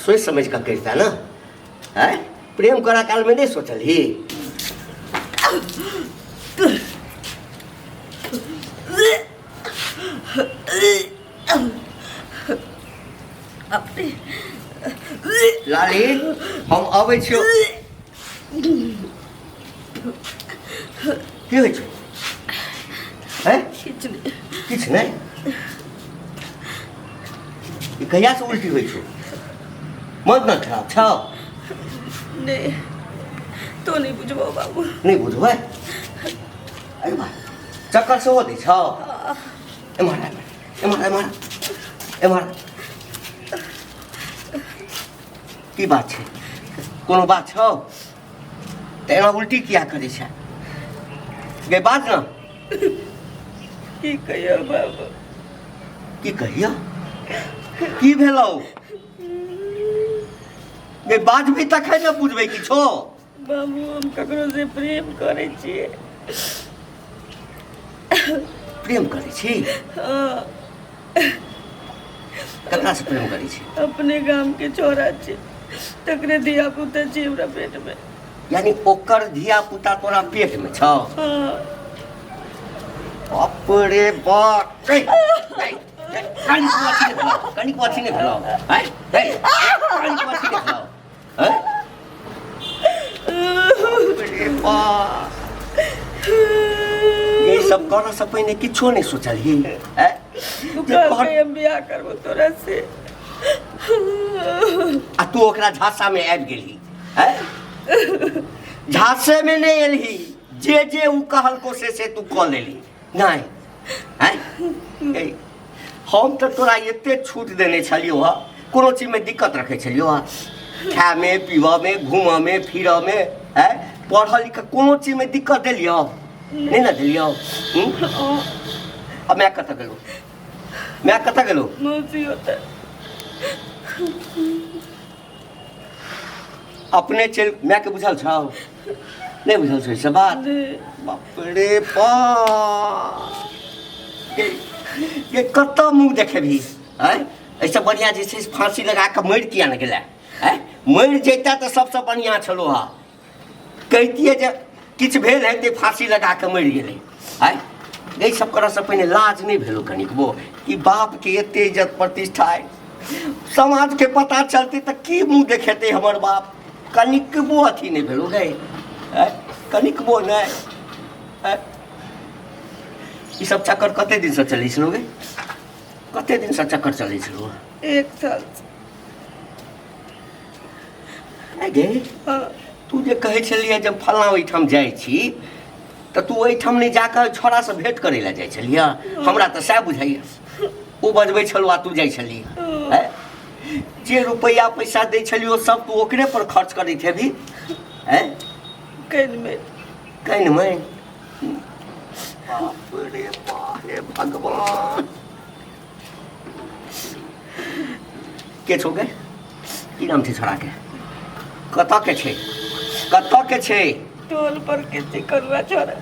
सोचि समझि कऽ करिता ने। आँय, प्रेम करऽ कालमे नहि सोचलही? लाली, हम अबै छियौ। की होइ छौ? हैं? किछु नहि। किछु नहि? ई कहियासँ उल्टी होइ छौ? मन ने खराब छौ? नहि, तो नहि बुझबो बाबू। नहि बुझबै? अरे बा, चक्कर सेहो दै छौ? एम्हर आबि, एम्हर, एम्हर, एम्हर। की बात छै? कोनो बात छौ तऽ एना उल्टी किया करै छै गे? बात ने। की कहियो बाबू? की कहियो? की भेलौ गे? बाजबी तखन ने बुझबै किछो। बाबू, हम ककरो से प्रेम करै छियै। प्रेम करै छी? हाँ। ककरा से प्रेम करै छी? अपने गाम के छोरा छी, तकरे धिया पुता छी हमरा पेट में। यानी ओकर धिया पुता तोरा पेट में छौ? हाँ। बाप रे बाप! ए, ए, ए, कनिक अथी नहि भेलौ, कनिक अथी नहि भेलौ, हैं? ए, कनिक अथी नहि भेलौ, हैं? बाप रे बाप! ये सब करऽ से पहिने किछो नहि सोचलही, हैं? तू कहलकै हम बियाह करबो तोरा से। आ तू ओकरा झांसा में आबि गेलही? हैं? झांसे में नहि एलही, जे जे उ कहलको से से तू कऽ लेलही नहि? हैं? ए, हम तऽ तोरा एते छूट देने छलियौ हँ, कोनो चीजमे दिक्कत रखै छलियौ हँ? खायमे, पीबऽमे, घूमऽमे, फिरऽमे, हैं, पढ़ऽ लिखऽ, कोनो चीजमे दिक्कत देलियौ नहि ने देलियौ? हूँ? आ माय कतऽ गेलौ? माय कतऽ गेलौ? मौसी होता। अपने चलि मायके बुझल छौ? नहि बुझल छौ ई सब बात? बाप रे बाप, ये कतऽ मुँह देखेबही? आँय, एहिसँ बढ़िआँ जे छै से फाँसी लगा कऽ मरि किया ने गेलै? आँय, मरि जैता तऽ सबसँ बढ़िआँ छलौ हँ। कहितियै जे किछु भेल हेतै, फाँसी लगा कऽ मरि गेलै। आँय, एहि सब करऽसँ पहिने लाज नहि भेलौ कनिकबो कि बापके एते इज्जत प्रतिष्ठा अइ, समाजके पता चलतै तऽ की मुँह देखेतै हमर बाप? कनिकबो अथी नहि भेलौ गै? आँय, कनिकबो नहि? आँय, ई सब चक्कर कते दिनसँ चलै छलौ गे? कते दिनसँ चक्कर चलै छलौ? एक साल। आँय गे, तू जे कहै छलियै जे फल्लाँ ओहिठाम जाइ छी, तऽ तू ओहिठाम नहि जाकऽ छोड़ासँ भेँट करै लए जाइ छलियै? हमरा तऽ सएह बुझाइए। ओ बजबै छलौ आ तू जाइ छलियै। आँय, जे रुपैआ पैसा दै छलियौ सब तू ओकरे पर खर्च करैत हेबही? आँय? कनिमे। कनिमे? बाप रे बाप, हे भगवान! के छौ गे? की नाम छै छोड़ाके? कतऽ के छै? कतऽ के छै? टोल पर के छै, करुआ छोड़ा।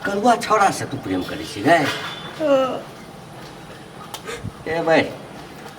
करुआ छौड़ा से तू प्रेम करै छी गे? हाँ। ए भाई,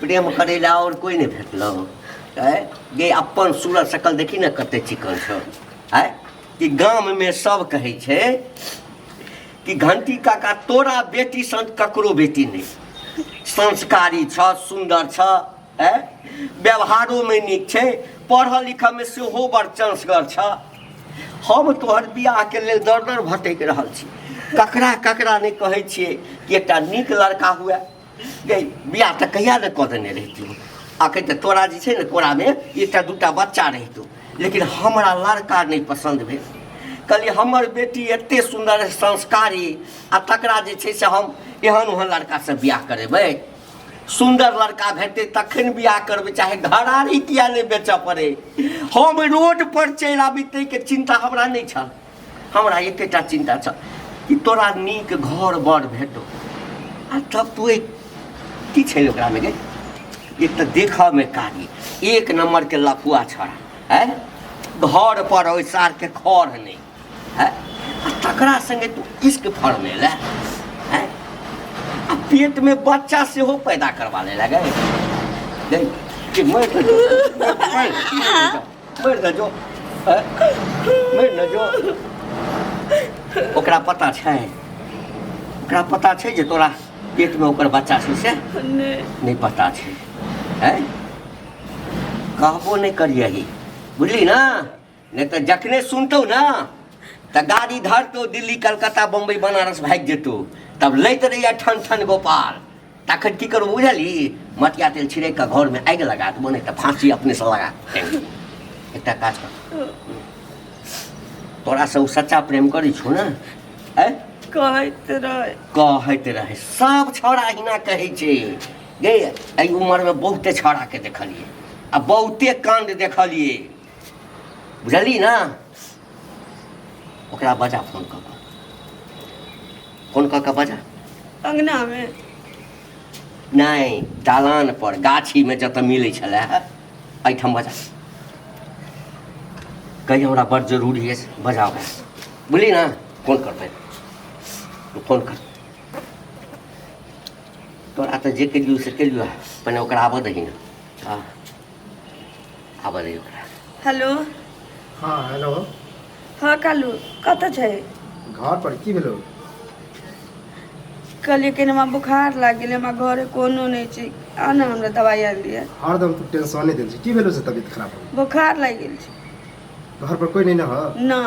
प्रेम करै लए आओर कोइ नहि भेटलौ? आँय गे, अपन सूरत शकल देखी ने, कते चिकन छौ। आँय, कि गाममे सब कहै छै कि घंटी काका, तोरा बेटी सन ककरो बेटी नहि, संस्कारी छ, सुन्दर छ, आँय, व्यवहारोमे नीक छै, पढ़ऽ लिखऽमे सेहो बड़ चंसगर छ। हम तोहर बियाहके लेल दर दर भटकि रहल छी, ककरा ककरा नहि कहै छियै कि एकटा नीक लड़का हुए। गै, बियाह तऽ कहिया ने कऽ देने रहितौ। अखन तऽ तोरा जे छै ने कोरामे एकटा दूटा बच्चा रहितौ, लेकिन हमरा लड़का नहि पसन्द भेल। कहलियै हमर बेटी एते सुन्दर, संस्कारी, आ तकरा जे छै से हम एहन ओहन लड़कासँ बियाह करेबै? सुन्दर लड़का भेटतै तखन बियाह करबै, चाहे घरारी किया नहि बेचऽ पड़ै। हम रोड पर चलि आबी ताहिके चिन्ता हमरा नहि छल। हमरा एकेटा चिन्ता छल कि तोरा नीक घर बर भेटो। आ तब तू एक की छै ओकरामे गे? एक तऽ देखऽमे कारी, एक नम्बरके लफुआ छड़ा है, घर पर ओहि सारके खर नहि है, आ तकरा संगे तू इश्क फरमेले है? आ पेटमे बच्चा सेहो पैदा करबा ले लगे कि मरि न जो, मरि न जो, मरि न जो। ओकरा पता छै, ओकरा पता छै जे तोरा पेटमे ओकर बच्चा छै से? नहि पता छै। हैं, कहबो नहि करियही, बुझली ना? नहि तऽ जखने सुनतौ ना तऽ गाड़ी धरतौ, दिल्ली कलकत्ता बम्बई बनारस भागि जेतौ। तब लैत रहिए ठन ठन गोपाल। तखन की करबो बुझली? मटिया तेल छिड़क कऽ घरमे आगि लगा देबो, नहि तऽ फाँसी अपनेसँ लगा। एकटा काज कर, तोरासँ ओ सच्चा प्रेम करै छौ ने? आँय, कहैत रहै। कहैत रहै। सब छौड़ा अहिना कहै छै गे। एहि उमरमे बहुते छौड़ाके देखलियै आ बहुते काण्ड देखलियै, बुझली ना? ओकरा बजा, फोन कऽ कऽ, फोन कऽ कऽ बजा। अंगनामे? नहि, दालान पर गाछीमे जतऽ मिलै छलै एहिठाम बजा। कही हमरा बड़ जरूरी अछि, बजा ओकरा, बुझली ना? फोन करबै, तू फोन कर। तोरा तऽ जे केलियौ से केलियौ, पहिने ओकरा आबऽ दही ने। हँ, आबऽ दही ओकरा। हेलो। हाँ, हेलो। हाँ कालू, कतऽ छै? घर पर। की भेलो? कहलियै कि हमरा बुखार लागि गेलै, हमरा घरे कोनो नहि छै, आ ने हमरा दवाइ आनि दिअ। हरदम तू टेंशने देल छी। की भेलो से तबियत खराब हो? बुखार लागि गेल छै। घर पर कोई नहीं न हो? ना।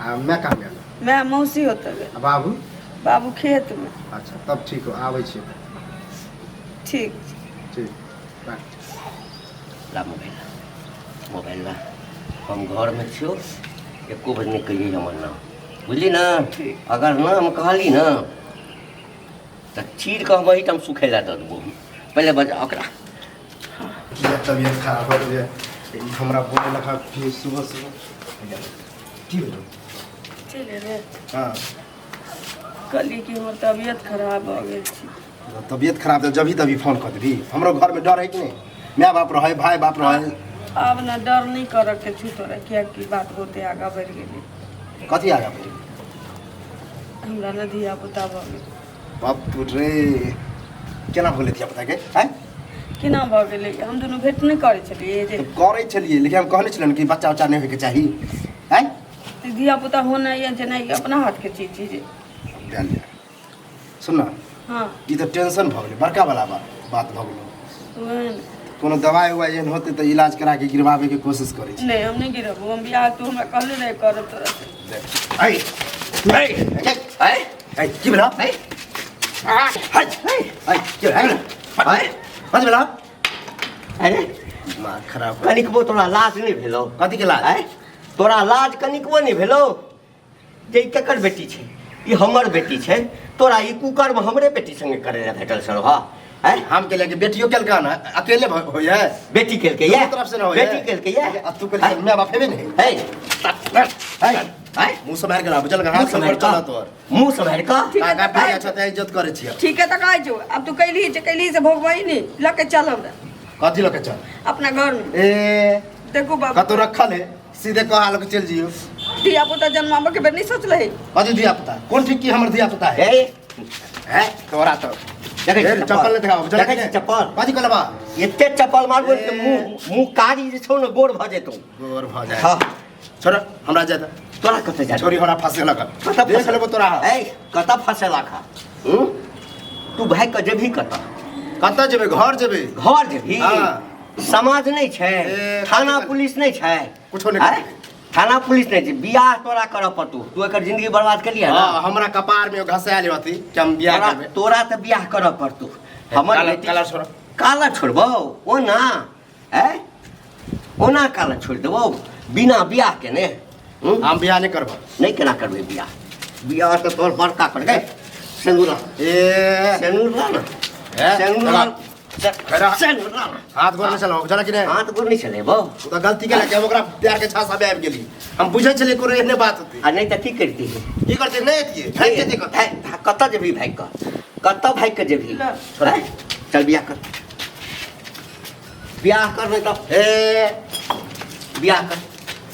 आ मैं कहाँ गेल? मैं मौसी होते गेल। आ बाबू? बाबू खेतमे। अच्छा, तब ठीक हो, आबै छी। ठीक छै। ठीक, राख। ला मोबाइल, मोबाइल ला। हम घरमे छियौ, एको बेर नहि कहियै हमर नाम, बुझली ने? अगर नाम कहली ने तऽ चीर कऽ हम एहिठाम सुखै लए दऽ देबौ। पहिले बजा ओकरा। किया तबियत खराब हो गेलै? ई हमरा बोले लगा फिर सुबह सुबह। की भेलो? चलि एबै। हाँ। कहलियै कि हमर तबियत खराब भऽ गेल छै। तबियत खराब है जब ही तभी फोन कर देबी? हमरो घर में डर है कि नहीं? माय बाप रहे, भाई बाप रहे। आब ने डर नहि करऽ के छौ तोरा, कियाकि बात बहुते आगाँ बढ़ि गेलै। कथी आगा बढ़ि? हमरा ने धिया पुता भऽ गेल। बाप रे, केना भऽ गेलै धिया पुता के? आँय? केना भऽ गेलै? हम दुनू भेंट नहि करै छलियै जे? तऽ करै छलियै, लेकिन हम कहने छलियै कि बच्चा उच्चा नहि होइके चाही। आँय? तऽ धिया पुता होना या जेनाइ अपना हाथके चीज छै जे। ध्यान दिअ, सुन ना। हाँ। ई तऽ टेंशन भऽ गेलै, बड़का वाला बात बात भऽ गेलो। ओहन। कोनो दवाइ उवाइ एहन होतै तऽ इलाज करा के गिरवाबैके कोशिश करै छी। नहि, हम नहि गिरबू। हम बियाह तू हमरा कहले रहे करब तोरा से। ऐ ऐ ऐ। ऐ, की भेला? ऐ। ऐ ऐ, की भेला? ऐ। कथी भेला? अरे। दिमाग खराब। कनिकबो तोरा लाज नहि भेलौ? कथी के लाज? आँय, तोरा लाज कनिकबो नहि भेलौ जे ई केकर बेटी छै? ई हमर बेटी छै। तोरा ई कुकर्म हमरे बेटी संगे करे लए भेटल छलौ? हँ, आँय? हम केले कि बेटियो केलका ना? अकेले होइए? बेटी केलकै ये? दुनू तरफ से ना होइए। बेटी केलकै ये? आ तू केलकै, माय बाप हेबे नहीं। हे। है। आँय? मुँह सम्हारि के राख, बुझल? हाथ सम्हारि चल तोहर। मुँह सम्हारि कऽ। ठीक है। काका तऽ पिया छते इज्जत करै छियै। ठीक है, तऽ कहै छौ, आब तू कैली जे कैली से भोगबही नहि। लऽ के चल हमरा। कथी लऽ के चल? अपना घरमे। ए। देखू बाबू। कतौ रखल है, सीधे कहा लऽ के चलि जियो। धिया पुता जन्माबऽ के बेर नहि सोचलही? कथी धिया पुता? कोन ठीक की हमर धिया पुता है? हे। है तोरा तो देखै छी ए, चप्पल नहि देखाबऽ, बुझल? देखै छी चप्पल? कथी कहलबा? एते चप्पल मारबो ए। तऽ मुँह मुँह कारी जे छौ ने, गोर भऽ जेतौ। गोर भऽ जाए। हाँ। छोड़, हमरा जाए दे। तोरा कतऽ जा? छोरी हमरा फंसे लगल। कतऽ? देख लेबो तोरा। ए, कतऽ फंसेलक हँ? हूँ? तू भागि कऽ जेबही कतऽ? कतऽ जेबै? घर जेबै। घर जेबही? हाँ। समाज नहि छै? ए, थाना कथी? पुलिस नहि छै? कुछो नहि। आँय? थाना पुलिस नहि छै? बियाह तोरा करऽ पड़तौ। तू एकर जिंदगी बर्बाद केलियै ना? हाँ, हमरा कपार में घसायल अथी कि हम बियाह तोरा करबै। तोरा तऽ बियाह करऽ पड़तौ। हमर काला बेटी काला छोड़। काला छोड़बौ ओना? ऐ, ओना काला छोड़ि देबौ बिना बियाह के ने? हूँ? हम बियाह नहि करब। नहि, केना करबै बियाह? बियाह तऽ तोहर बड़का कर गए। सिन्दूर ला। ए। सिन्दूर ला ना। ए, सिन्दूर ला। हेरा। सिन्दूर ला ना। हाथ गोर नहि चलाओ, बुझल कि नहि? हाथ गोर नहि चलेबौ? ओ तऽ गलती केलक, हम ओकरा प्यार के झांसा में आबि गेली। हम बुझै छलियै कोनो एहने बात होतै। आ नहि तऽ की करितिही? की करतै? नहि एतियै, भागि जेतै कतऽ। कतऽ जेबही भागि कऽ? कतऽ भागि कऽ जेबही? ल। आँय? चल बियाह कर, बियाह कर, नहि तऽ ए। बियाह कर,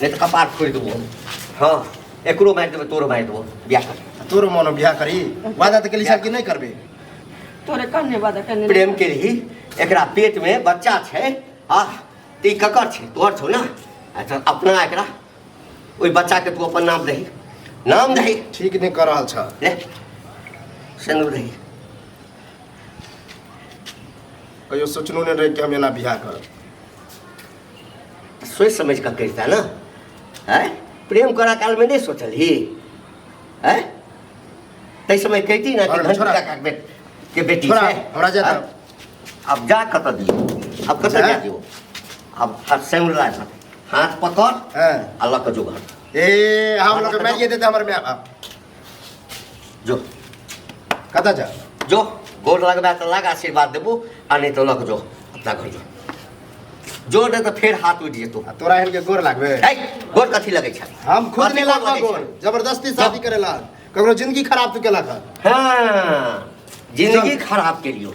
नहि तऽ कपार फोड़ि देबो। हँ, एकरो मारि देबो, तोरो मारि देबो। बियाह कर। तोरो मोन बियाह करी? वादा तऽ केली साल कि नहि करबै। तोरे कहने वादा करने प्रेम के ही एकरा पेट में बच्चा छै आ तऽ ई ककर छै? तोहर छौ ने। अच्छा, अपना एकरा ओहि बच्चा के तू अपन नाम दही, नाम दही। ठीक नहीं कर रहल छ। ले सिन्दूर दही। कहियो सोचनो नहीं रहे कि हम एना बियाह करब। सोच समझ कऽ करिता ने। हैं, प्रेम करा काल में नहीं सोचलही? हैं, ताहि समय कहती ना कि अरे घंटी छोड़ा। काका के के बेटी छोड़ा, छै। हमरा जाए हैं? दो। अब जा कतऽ दियौ, अब कतऽ जा। जा दियौ? अब हाथ सेम ला, हाथ पकड़ हाँ। आ लऽ कऽ जो घर। ए, हम लोग मारिए देते हमर my बाप। जो। कतऽ जा? जो, गोर लगबा तऽ लग, आशीर्वाद देबो, आ नहीं तो लऽ कऽ जो अपना घर। जो जो, नहीं तऽ फेर हाथ उठि जेतौ। आ तोरा एहन के गोर लागबे? है, गोर कथी लगै छै? हम खुद कथी नहीं गोर लागबा लगै गोर। छै? जबरदस्ती शादी करेला, ककरो जिंदगी खराब तू केलक हन। हाँ, जिंदगी खराब केलियो।